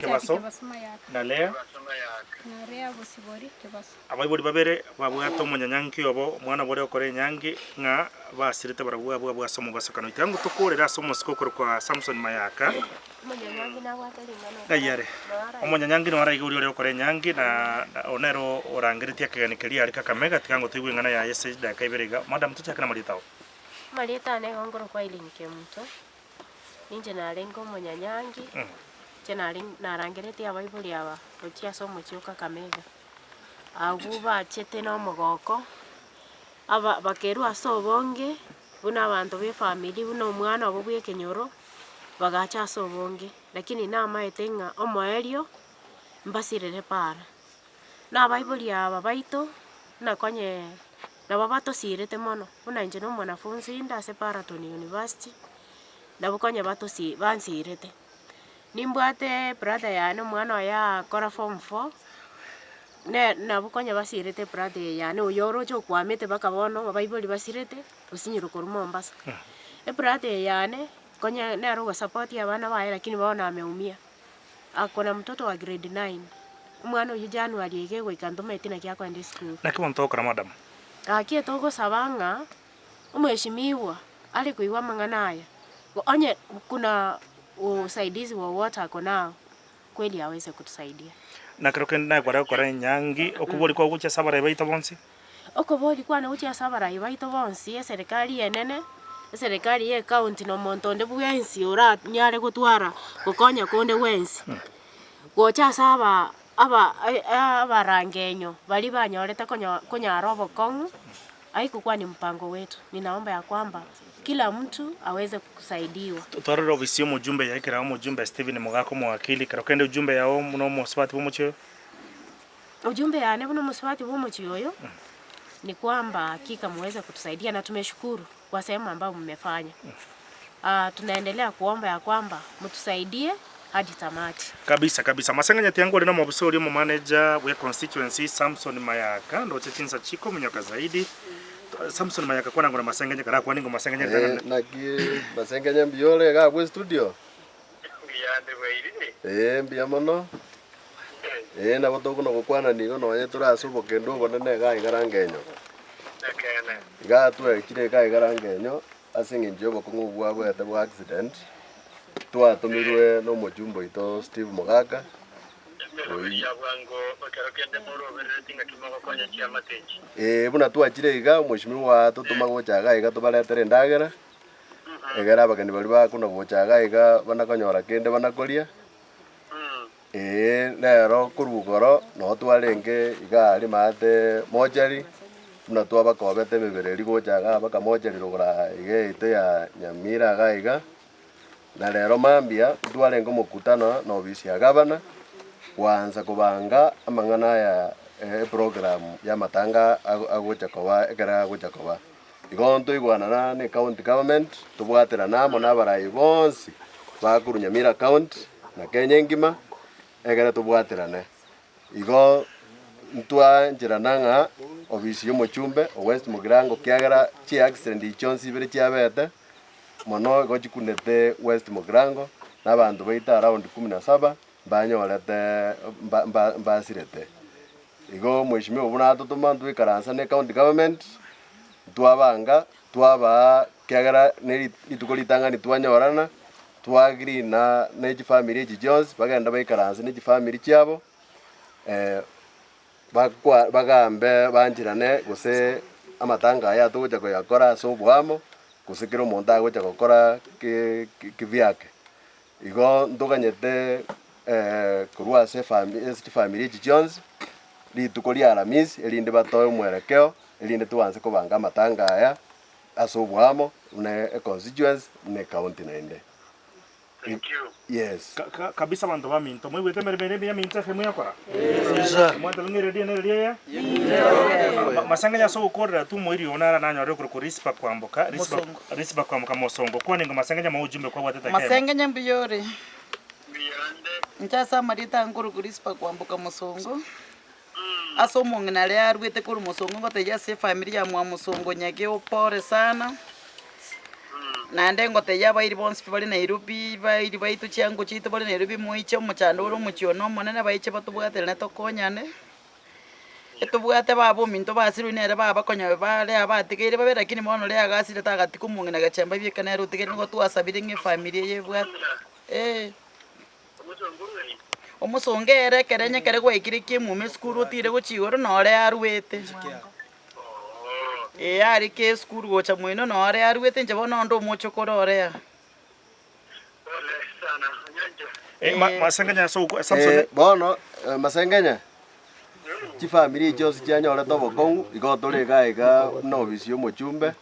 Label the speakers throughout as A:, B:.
A: Kebaso, na Lea. Abaibori babere babwate omonyanyangi obo, omwana obo ore gokora enyangi, ng'a basirete barabwo abwo abwo ase omobasokano. Tiga ngotokoorere ase omosike okorokwa Samson Mayaka. Ng'ai are? Omonyanyangi noro aiga oria ore gokora enyangi, na na nere orangeretie ekegeni keria aria Kakamega. Tiga ngotoigwe eng'ana yaye ase chidakika ibere iga. Madam, tochake namarieta ao.
B: Amarieta ane igo nkorokwa Irene Kemunto. Ninche narenge omonyanyangi, inche nare narangeretie abaibori aba gochia ase omochie o Kakamega. Abwo bachete na omogoko, aba bakerwa ase obonge, buna abanto ba efamiri buna omwana obo bwa ekenyoro, bagacha ase obonge, lakini namaete ng'a omoerio, mbasirere para. Na abaibori aba baito, buna konyee nabo batosirete mono, buna inche na omwanafunzi inde ase Paraton University, nabo konya batosi bansirete. Nimbwate brother yane omwana oye akora form four, ne nabo konya basirete brother eye yane oyo oroche okwamete mpaka bono abaibori basirete, osinyirwe korwa Mombasa. Ebrother eye yane, konya nere ogosupport abana baye lakini bono ameumia. Ako na mtoto wa grade nine, omwana oyio January iga egoika ntomaeti naki akoenda esukuru.
A: Naki bono togokora madam?
B: Gaki etogosaba ng'a omweshimiwa are koigwa amang'ana aya, onye kuna usaidizi wowote ako nao, kweli aweze kutusaidia.
A: Na kero kende naye kware gokora enyangi, okobori kwao gochia ase abarai baito bonsi?
B: Okobori kwane gochia ase abarai baito bonsi, eserekari enene, eserekari ya ecounty na omonto onde bwensi oranyare gotwara gokonya konde gwensi, gocha ase aba aba abarangenyo baria banyorete konyo konyara obokong'u, haikukuwa ni mpango wetu, ninaomba ya kwamba kila mtu aweze kusaidiwa.
A: Twarorire ofisi ya omojumbe yaikire aa omojumbe Stephen Mogaka omowakili, kero kende ujumbe yao buna omosubati bwa omochie oyo.
B: Ujumbe yane buna omosubati bwa omochie oyo, ni kwamba hakika muweze kutusaidia na tumeshukuru kwa sehemu ambayo mmefanya. Tunaendelea kuomba ya kwamba mtusaidie hadi tamati.
A: Kabisa kabisa. Maseng'enya tiango ore nomobisa oria omomanager bwe constituency Samson Mayaka ndoche chinsa chikominyoka zaidi. Samson Mayaka kwana ngore Maseng'enya kara akwane ngo Maseng'enya
C: Eh,
A: ritang'ani.
C: naki Maseng'enya mbuya ore iga abwo estudio?
D: Mbuya bwairire.
C: Ee, mbuya mono. Ee, nabo tokona gokwanani igo nonye tore ase obokendo obonene iga iga Rangenyo.
D: Ekeene.
C: Iga twechire iga iga Rangenyo ase eng'encho y'obokong'u obwo bwabwete bwa accident, twatomirwe na omojumbe oito Steve Mogaka,
D: Emeroberi ya bwango ekero kende moroberereti ng'aki mogokonya chiamate echi.
C: Ee, buna twachire iga, omweshimiwa atotoma gocha iga iga tobaretere endagera, egere abageni baria bakona gocha iga iga bana konyora kende bana koria. Ee, rero korwa igoro noo twarenge iga aria maate mochari, buna twabakobete emebere eria gocha igaa mpaka mochari rogoro aa iga yaito ya Nyamira iga iga, na rero mambia ntwarenge omokutano na ofisi ya gavana, kwansa kobanga amang'ana aya eprogram ya amatanga ago agocha koba ekero agocha koba. Igo ntoigwanana na ecounty government, tobwaterane amo na abarai bonsi bakorwa Nyamira county na Kenya engima, egere tobwaterane. Igo ntwancherana ng'a ofisi ya omochumbe o West Mugirango kiagera chiaccident echi chionsi ibere chiabete, mono igo chikunete West Mugirango, na abanto baito around kumi na saba, mbanyorete mba- mba- mbasirete. Igo omweshimiwa buna atotoma ntwaikaransa ne county government, ntwabanga, twabaa ekiagera ne ri- rituko ritang'ani twanyorana, twa agree na ne chifamiri echi chionsi, bagende baikaranse ne chifamiri chiabo, bakwa bagambe bancherane gose amatanga aya togocha koyakora ase oboamo, gose kera omonto agocha gokora ki kivyake. Igo ntoganyete korwa ase efami ase chifamiri echi chionsi, rituko ria Alamisi, erinde batoe omwerekeo, erinde twanse kobanga amatanga aya ase oboamo buna econstituency buna ecounty naende.
D: Thank you.
C: Yes.
A: Ka- ka- kabisa abanto baminto moigwete emeremo ere emiya minto FM yakora mwateba ng'a eredio ene eredio eye Ma- masang'enyo ase ogokorera tu omoiri oyo nara nanyorire okorokwa Rispa kwamboka Rispa
E: Mosongo.
A: Rispa kwamboka mosongo kwane ngo masang'enyo moe ujumbe kwabwate dakika eyemo.
E: Maseng'enyo mbuya ore.
D: Mbuyande.
E: Inche ase amarieta nkorokwa Rispa kwamboka mosongo, ase omong'ina aria arwete korwa mosongo ngotebia ase efamiri ya mwa mosongo nyageo pole sana. Naende ngotebia abairi bonsi pi bare Nairobi, bairi baito chiango chiaito bare Nairobi moiche omochando ore omochie one omonene baiche batobwaterane tokonyane, etobwate baba ominto basirwe nere baba konya bare abatigeire babe lakini bono riria agasire tagatiga omong'ina gechemba bieka nere otigaire nigo twasabire ng'a efamiri eye ebwate eh. Omosongo ere ekere onye ekere gwaikire ki'emuma esukuru otire gochia igoro nore arwete. Ee arike esukuru gocha moino nore arwete inche bono onde omochokoro orea.
A: Eh, ma- masengenya ase okwo- Samson
C: Eh, bono eh, masengenya chifamiri echi chionsi chianyorete obokong'u igo tore iga iga buna ofisi ya omochumbe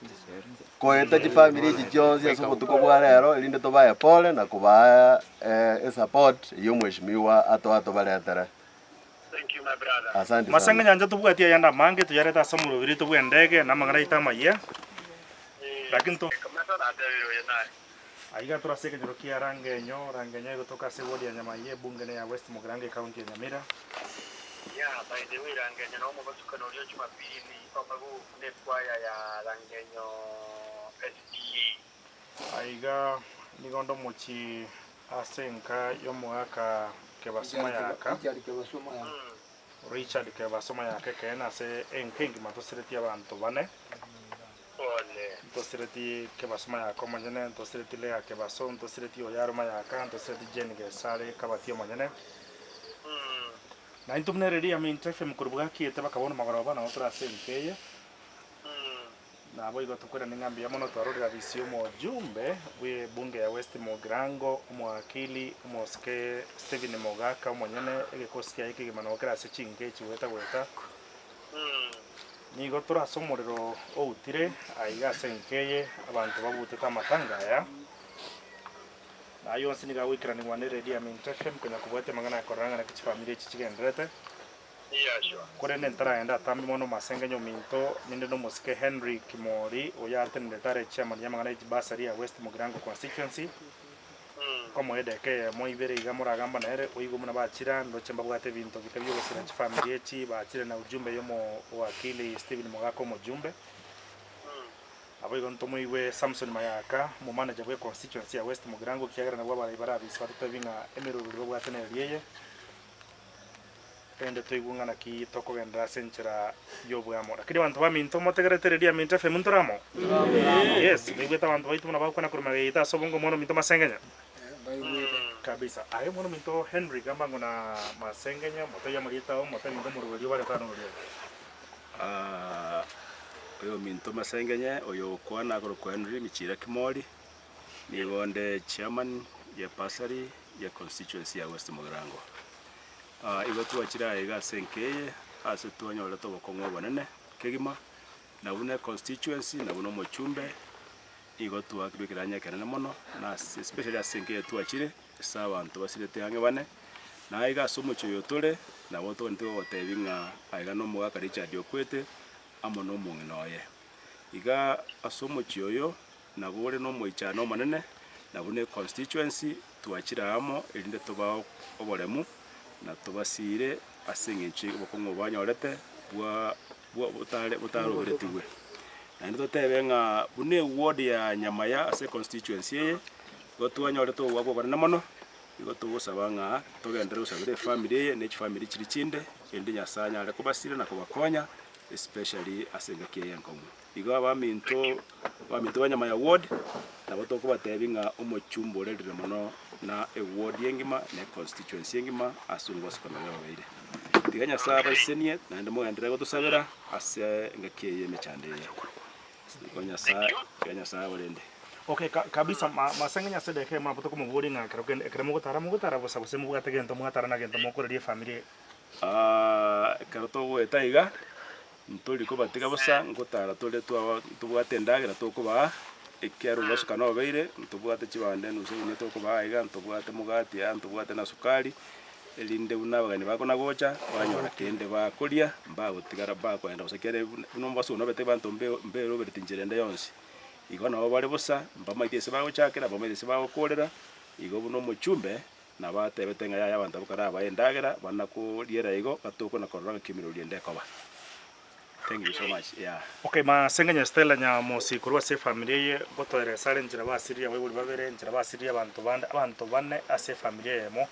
C: koeta chifamiri echi chionsi ase obotuko bwa rero erinde tobae pole na kobaa eh, esupport eywo omweshimiwa atoa tobaretere. Asante sana.
A: Masengenya inche tobwati ayande amange toyarete ase omorobiri oito bw'endege na amang'ana aito amayia, lakini to. Aiga tore ase ekenyoro kia Rangenyo, Rangenyo egotoka ase eward ya Nyamaiya ebunge ne ya West Mugirango ecounty ya Nyamira. Aiga nigo onde omochie ase enka y'omogaka Kebasuma Yaka, Richard Kebasuma Yaka ekeene ase enka engima toseretie abanto bane. Ntosireti Kebasuma Yaka omonyene, ntosireti Lea Kebaso, ntosireti Oyaruma Yaka, ntosireti Jane Gesare Kabati omonyene. Na intwe buna ereri ya Minto FM korwa bwakiete baka bono magoroba nabo tore ase enka eye. Naboigo tokoirania ng'a mbuya mono twarorire abisi y'omojumbe bw'ebunge ya West Mugirango, omowakili omosike Stephen Mogaka omonyene, egekosi kiaye kegima nabo kere ase chinka echi goeta goeta. Nigo tore ase omorero outire aiga ase enka eye, abanto babutete amatanga aya. Na ayio onsi nigo agoikeranigwa neredio ya Minto FM konya kobwatia amang'ana aya korora ng'a naki chifamiri echi chigendererete. Korende ntaragenda atambe mono omasengenya ominto, ninde nomosike Henry Kimori, oyo atenerete are chairman y'amang'ana ye chibasari ya West Mugirango Constituency. Nkomoa edaka eyemo ibere iga moragamba nere, oigwe buna bachira, ndoche mbabwate ebinto bike bi'ogosira chifamiri echi, bachire na ujumbe y'omowakili Stephen Mogaka omojumbe. Naboigo ntomoigwe Samson Mayaka, omomanager bwe constituency ya West Mugirango ekiagera nabwo abarai bare abisi batotebi ng'a emeroberi babwate neri eye. Rende toigwe ng'a naki tokogenderera ase enchera y'obwamo. Lakini abanto baminto motegerete redio ya Minto FM ntore amo? Yes, baigwete abanto baito buna bagokwana korwa magega yaito ase obonge omwana ominto Masengenya. Kabisa. Aye omwana ominto Henry gamba ng'o na Masengenya, motebie amarieta ao, motebie ng'a omorweri obarete ano oria.
F: Ah, oyominto Masengenye, oyo okwana akorokwa Henry Michira Kimori, nigo onde chairman ye bursary ye constituency ya West Mugirango. Ah, igo twachire aya iga ase enka eye, ase twanyorete obokong'u obonene kegima, na buna econstituency na buna omochumbe, igo twakirwe ekeranya ekenene mono, na ase especially ase enka eye twachire, ase abanto basirete ang'e bane, na aiga ase omochie oyo tore, nabo togwenerete gogotebia ng'a aiga na omogaka Richard okwete, amo na omong'ina oye. Iga ase omochie oyo, nabo ore na omoichano omonene, na buna econstituency, twachire amo erinde tobae oboremu, na tobasiire ase eng'encho y'obokong'u obo banyorete bwa bwa botare botaroberetigwe. Naende totebe ng'a buna eward ya Nyamaya ase econstituency eye, Igo twanyorete ogoakwa okonene mono, igo togosaba ng'a togenderere gosabera efamiri eye ne chifamiri chiria chinde, erinde Nyasae anyare kobasira na kobakonya especially ase engaki eye enkong'u. Igo abaminto abaminto ba Nyamaya ward, nabo tokobatebia ng'a omochumba orerire mono na eward engima na econstituency engima ase omobasukano oria obeire. Tiga Nyasae abasesenie naende mogenderere gotosabera ase engaki eye y'emechando eye. Igo Nyasae, tiga Nyasae abarende.
A: Okay, ka, kabisa ma, masenge Nyasae dakika eyemo nabo tokomoboria ng'a ekero kende ekero mogotara mogotara bosa gose mobwate gento mwatara na gento mokoreria efamiri eye.
F: Ah, ekero togoeta iga, ntori kobatiga bosa, ngotara tore twaba ntobwate endagera tokobaa, ekiagera omobasukano obeire, ntobwate chibande enusu egunia tokobaa iga, ntobwate mugati aa, ntobwate na sukari, Erinde buna abageni bakona gocha, banyora kende bakoria, mbagotigara bakoenda bosa, ekiagera buna omobaso one obete abanto mbe mberobereti nchera ende yonsi. Igo nabo bare bosa, mbamaeti ase bagochakera, mbamaeti ase bagokorera, igo buna omochumbe nabo atebete ng'a yaya abanto abwo karabae endagera, bana koriera igo, batokona korora ng'aki emerori ende ekoba. Thank you so much, yeah.
A: Okay, Masengenya Stella Nyamosi korwa ase efamiri eye ngotoeresa are enchera basiririe abaibori babere, enchera basiririe abanto bande, abanto bane ase efamiri eyemo.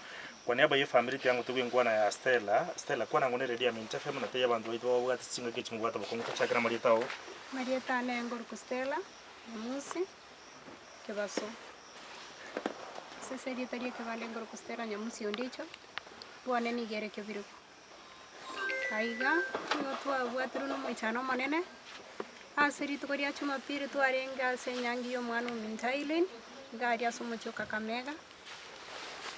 A: Kwa niaba y'efamiri tiga ngotoigwe enkwana ya Stella. Stella, kwana ng'o ne radio ya Minto FM na teiyo abanto baito babwate chingaki echi mobwate obokong'u tochakere amarieta ao.
G: Amarieta ane ngoruku Stella Nyamosi Kebaso. Ase ase erieta ria ekebande ngoruku Stella Nyamosi Ondicho, bwane nigo ere kebiriko. Aiga nigo twabwatirwe nomoichano omonene, ase rituko ria Jumapili twarenge ase enyangi ya omwana ominto Aileen, iga aria ase omochie o Kakamega.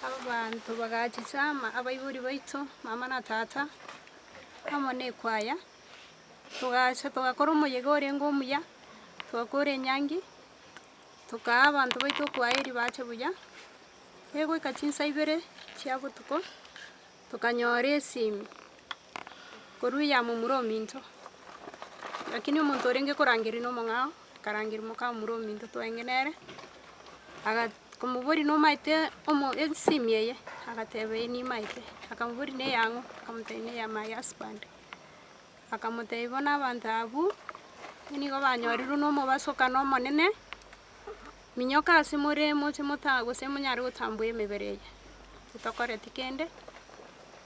G: Abanto bagachicha ama abaibori baito, mama na tata, amo na ekwaya, togacha togakora omoyega orenge omuya, togakora enyangi, tokaa abanto baito okwaeri bache buya, egoika chinsa ibere chia botuko, tokanyora esimi korwa ya momura ominto, lakini omonto orenge korangeria na omong'ao, akarangeria moka momura ominto twaenge nere, aga komoboria nomaete omo esimi eye, agateba ee nimaete, akamoboria na eyang'o, akamotebia na eya my husband, akamotebia bono abanto abwo, nigo banyorirwe na omobasokano omonene, Minyoka ase more moche mota gose monyare gotambua emebere eye. Titokoreti kende,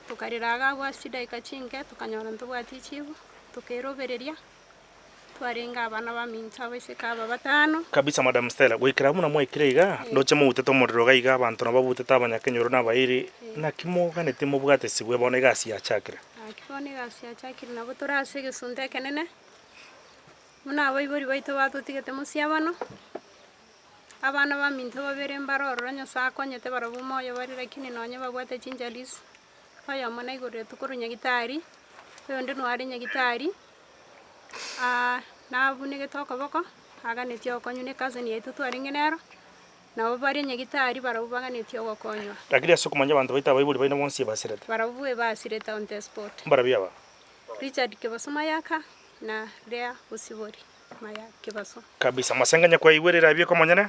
G: tokarera iga agwo ase chidaeka chinke, tokanyora ntobwati echibu, tokerobereria, twarenge abana baminto abaiseke aba batano.
A: Kabisa Madam Stella, goikera buna mwaikire iga, ndoche moutete omorero iga iga abanto nabo babutete abanyakenyoro na abairi, naki moganeti mobwate sibwe bono egasi yachakire?
G: Naki bono egasi yachakire nabo tore ase egesunte ekenene. Buna abaibori baito batotigete mosiabano, abana baminto babere mbare ororo Nyasae akonyete barabwo moyo bare lakini nonye babwate chinjuries, oyomo naigoreretwe korwa nyagitari, oyonde noare nyagitari, nabunegete okoboko, aganetie ogokonywa na ecousin yaito twarenge nero, nabo bare nyagitari barabwo baganetie ogokonywa.
A: Lakini ase okomanya abanto baito abaibori baino bonsi ebasirete.
G: Barabwo ebasirete on the spot.
A: Mbarabwo aba?
G: Richard Kebaso Mayaka na Lea Bosibori Maya Kebaso.
A: Kabisa masengenya kwaigwerire abio komonyene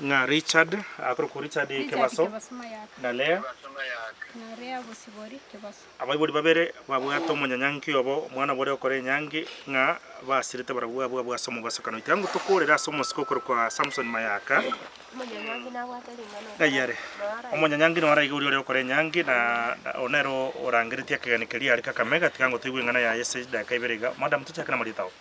A: ng'a Richard akorokwa Richard
G: Richard
A: Kebaso
G: Kebaso Mayaka
A: na Lea
G: na Lea Bosibori Kebaso.
A: Abaibori babere babwate omonyanyangi obo omwana bore okora enyangi ng'a basirete barabwo abwo abwo ase omobasokano. Itiga ngotokorere ase omosike okorokwa Samson Mayaka.
B: Omonyanyangi nabwate ring'ana
A: Ng'ai are? Omonyanyangi noro aiga oria ore gokora enyangi, na na nere orangeretie ekegeni keria are Kakamega, tiga ngotoigwe eng'ana yaye ase chidakika ibere iga. Madam, tochake namarieta ao.